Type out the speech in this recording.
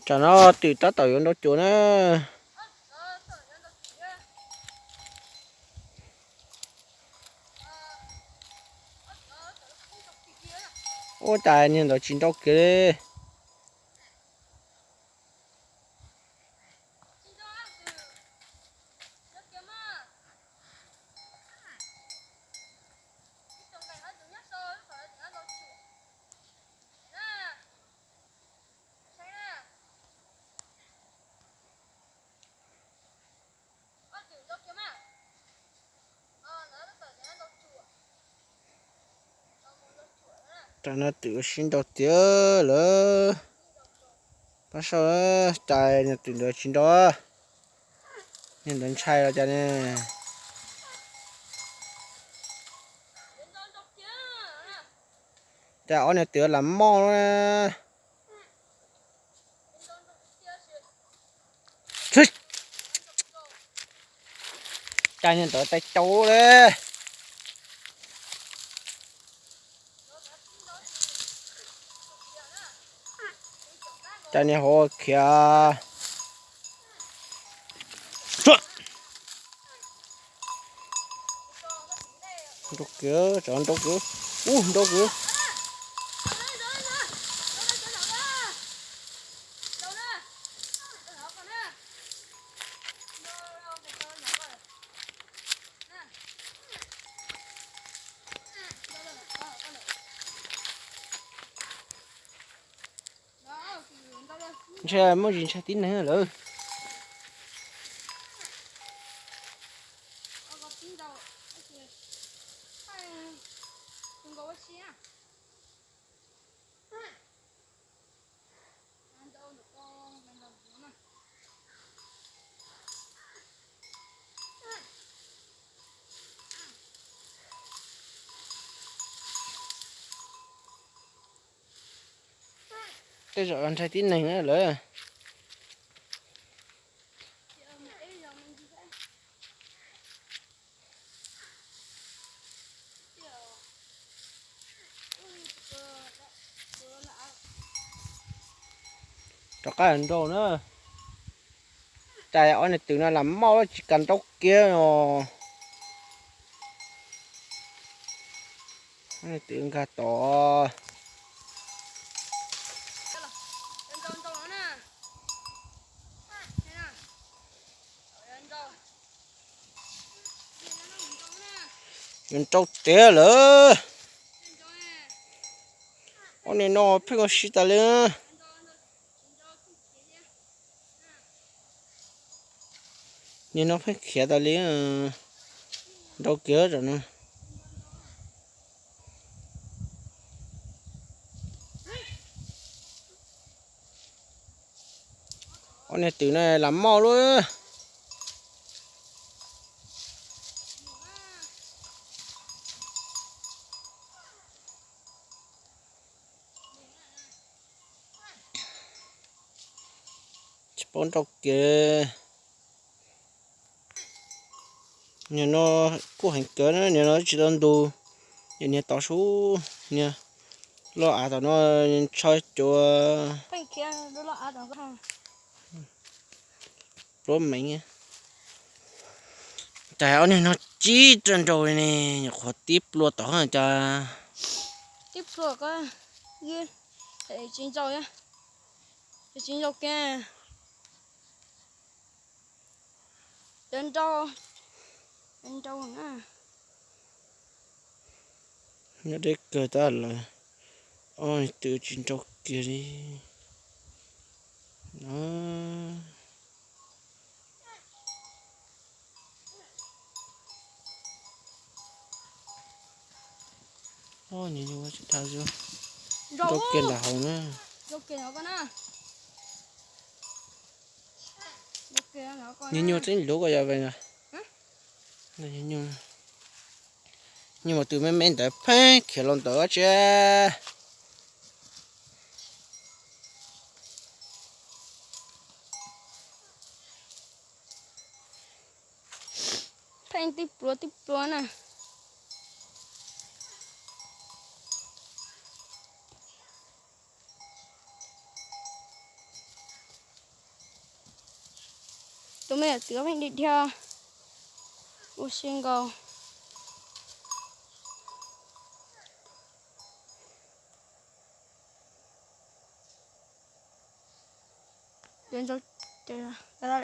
Tsam no twm tab tom yuav nrau cuam na. Ua cas niag ntawd tsis nrau kiag li. Tam no twm sib nrau tiag lawm. Pab saib, cas niag twm ntawd tsis nrau, niag ntawd ntshai los cas ne. Cas ob niag twm lam moj na. Cas niag ntawd tais cau li. Cas niag hauv khiav. Nrau kiag, tsov nrau kiag. Ub, nrau kiag. Ntshai, muaj tsis ntshai tib neeg lawm. Tej zaum ntshai tib neeg na lawm. Rov qab nrau na. Cas ob niag twm no lam moj tsis kam nrau kiag os. Ob niag twm nkag tod. Yuav nrau tiag lawm. Ob niag no pheej ua si tas li. Niag no pheej khiav tas li. Nrau kiag tam no. Ob niag twm no lam moj lub. Tsis paub nrau kiag. Niag no kuj heev kawg na, niag no tsis tau ntus. Niag tod sub, niag loj av tom no ntsho cuav. Pluab meev. Cas ob niag no tsis tau nrau li ne, nyuam qhuav tib plua tod cas. Tib plua ko, tsis nrau, tsis nrau kiag. Cov nrau, cov nrau na. Nyob deb kawg tab lawm, ob niag twm tsis nrau kiag li. Nrau kiag nram hauv na. Nyuag nyuag tseeb luv ko yog ve. Nyuag mas twm me me ntawd pheej khiav los ntawd tsi. Pheej tib pluav tib pluav na. Tus me nyuam txiv pheej dig dhia, ua si nkaus. Yuav ntsaus ces,